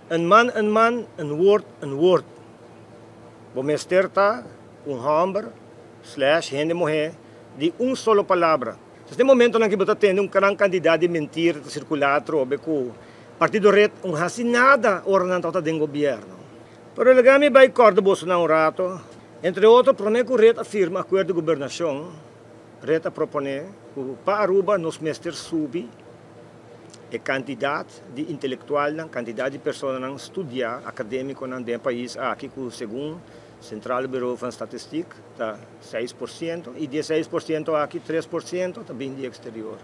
Een man een man, een woord een woord. Bo mester ta un hòmber slash hende muhé di un solo palabra. Entonces den momentonan ki bo ta tende un gran kantidat di mentira ta sirkulá atrobe ku Partido Red un hasi nada ora nan tabata den gobièrnu. Pero laga mi bai kòrda bosonan un rato. Entre otro promé ku Red a firma akuerdo di gobernashon, Red a proponé ku pa Aruba nos mester subi e kantidat di intelektualnan, kantidat di personanan studiá, akadémikonan den e pais aki ku segun Centraal Bureau van Statistiek ta 6% i di e 6% aki 3% ta bin di eksterior.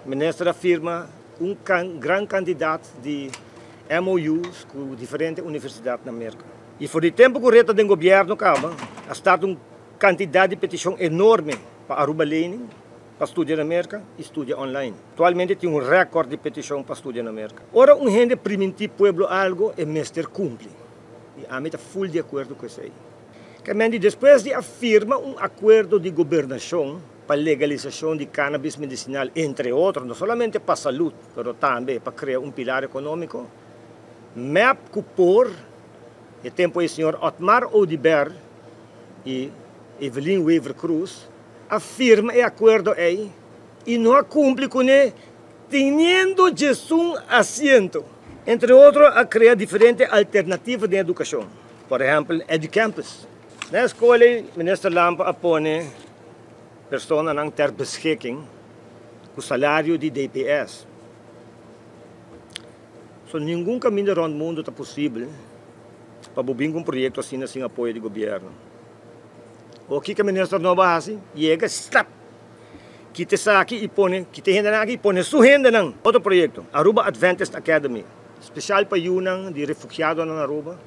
Minister a firma un gran kantidat di MOU's ku diferente universidat na Merka. I for di tempu ku Red ta den gobièrnu kaba a start un kantidat di petishon enorme pa Aruba Lening pa studia na Merka i studia online. Aktualmente tin un rèkòrt di petishon pa studia na Merka. Ora un hende primintí pueblo algo e mester kumpli. I ami ta ful di akuerdo ku esei. Kemendi despues di a firma un akuerdo di gobernashon pa legalisashon di cannabis medisinal entre otro, no solamente pa salud pero tambe pa krea un pilar ekonómiko, mep ku por e tempu ei señor Otmar Oduber i Evelyn Wever-Croes a firma e akuerdo ei i no a kumpli kuné teniendo djesun asiento. Entre otro a krea diferente alternativa den edukashon, por ehèmpel EduCampus. Na e skol ei Minister Lampe a pone personanan ter beschikking ku salario di DPS. So ningun kaminda rònt mundu ta posibel pa bo bin ku un proyekto asina sin apoyo di gobièrnu. O kiko Minister nobo a hasi? Yega, stap! Kita esaki y pone, kita e hendenan aki y pone su hendenan. Otro proyecto, Aruba Adventist Academy, special pa yunan di refugiadonan na Aruba,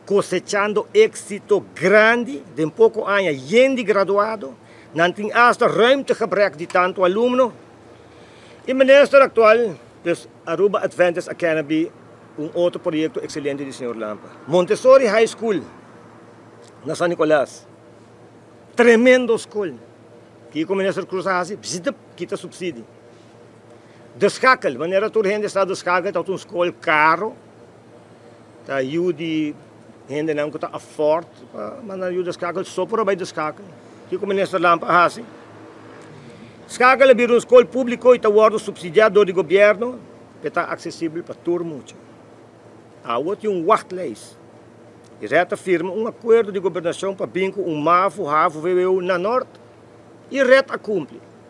cosechando exito grandi, den poco aña yen di graduado, nan tin hasta ruimtegebrek di tanto alumno. E minister actual, dus Aruba Adventist Academy, un otro proyecto excelente di señor Lampe. Montessori High School na San Nicolas, tremendo school. Kiko Minister Croes a hasi? Bzitp, kita subsidi. De Schakel, manera tur hende sa De Schakel ta un skol karo, ta yu di hendenan ku ta afford pa manda yu De Schakel, so por a bai De Schakel. Kiko Minister Lampe a hasi? Schakel a bira un skol públiko i ta wòrdu supsidiá dor di gobièrnu, e ta aksesibel pa tur mucha. Awo tin un wachtlijst. I red a firma un akuerdo di gobernashon pa bin ku un mavo, havo, vwo na nort i red a kumpli.